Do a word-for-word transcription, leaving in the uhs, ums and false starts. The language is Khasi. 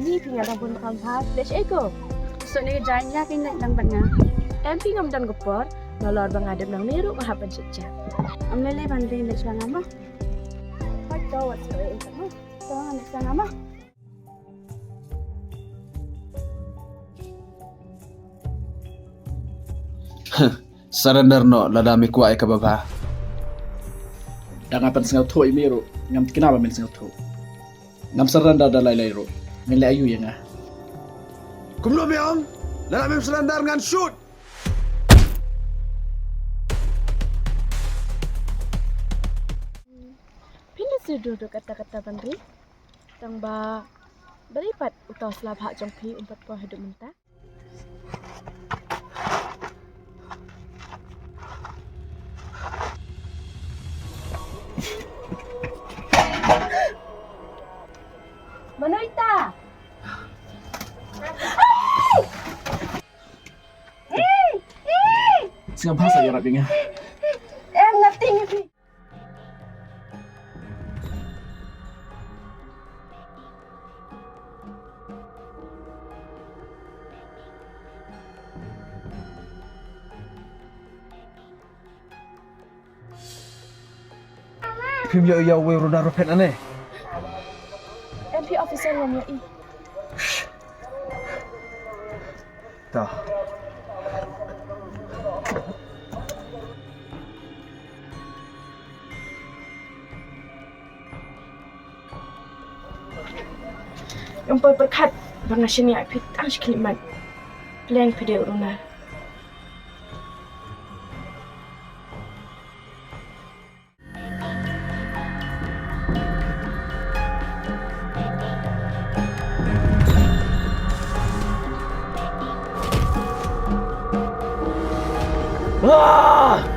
Ni phi nga dang bun kam pha, leh shaei ko? Suk ne ka jaiñ ïa ki leh dang ban nga. Em phi ngam don ka por, nalor ba nga dep nang mih ruh ba hap ban shet ja. Am lei lei ban ring leh shuwa nga mo. Hoi to wat suk ei ei mo. To nga leh shuwa nga mo. Surrender noh lada me kwah ïa kaba bha. Da nga pynsngewthuh ïa me ruh ngam tip kane ba men sngewthuh. Ngam surrender da lai lai ruh. Men leh aïu ïa nga? Kumno me ong? Lada mem surrender ngan shoot. Phin da shu dur dur katta katta ban ri. Tang ba balei pat uta u sla bhah jong phi um pat poi haduh mynta? Mano ita? Sngewbha sa ïarap ïa nga. Em, nothing. Phim ïohi ïa uwei u runar ba phet lane? Em phi officer, ngam ïohi. Ta. Ym poi pyrkhat ba nga shaniah ïa phi tang shi khyllipmat. Pleng phi dei u runar. Ah!